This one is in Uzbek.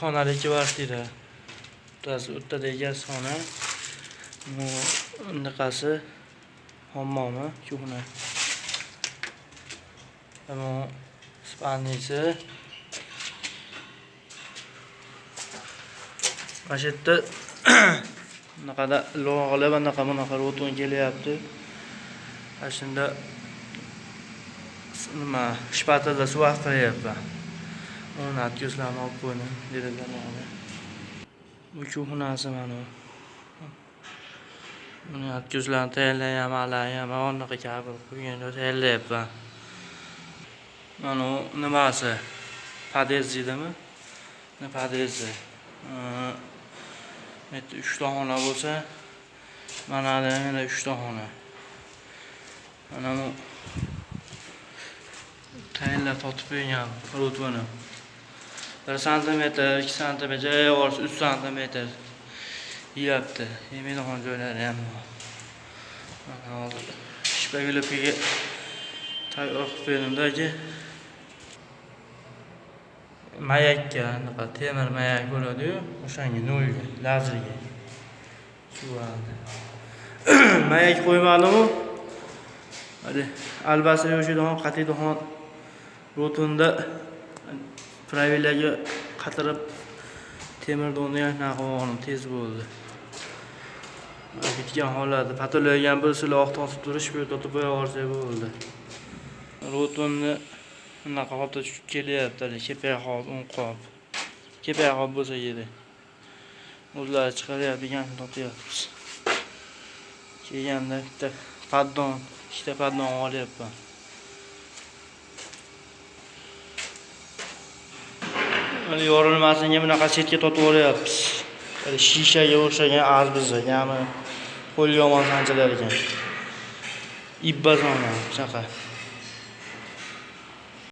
Xonali kvartira. Bittasi o'rtadagi gaz xona. Bu bunaqasi hammomi, kuxna. Bu spalnisi. Mana shu yerda bunaqada log'li, bunaqa bunaqa ro'ton kelyapti. Mana shunda nima shpatelda suv qilyapman. Uni откосlarni olib qo'ydim, derazalarni. Bu kuxnasi mana. Uni откосlarni tayyorlayapman, alayam, anaqa kabel qo'yganda tayyorlayapman. Mana u nimasi? Podъезд deydimi? Podъезdi. Bu yerda 3 ta xona bo'lsa, mana yana 3 ta xona. Mana bu tayinlab totib qo'ygan rutuni. 1 santimetr, 2 santimetr, joy 3 santimetr yeyapti. Yemaydigan joylari ham bor. Mana hozir shpaglovkaga tayyor qilib qo'ydimda aka. Mayakka anaqa temir mayak bo'ladi-yu, o'shanga nolga, lazerga. Shu. Mayak qo'ymadimu? Hali albasi yo'shiydigan, qatiydigan rotunda pravilaga qatirib temir donni ham shunaqa qilib tez bo'ldi. Bitgan holati patologiya bir siloh tortib turish, bu yerda qo'ya yuborsak bo'ldi. Rotonni bunaqa holda tushib kelyapti, hali kepak qop, un qop. Kepak qop bo'lsa kerak. O'zlari chiqaryapti ekan, totyapmiz. Kelganda bitta paddon, ikkita paddon olyapman. Hali yorilmasinga bunaqa chetga totib yuboryapmiz. Hali shishaga o'xshagan azbizagami, qo'l yomon sanchilar ekan. Ibbazon shunaqa.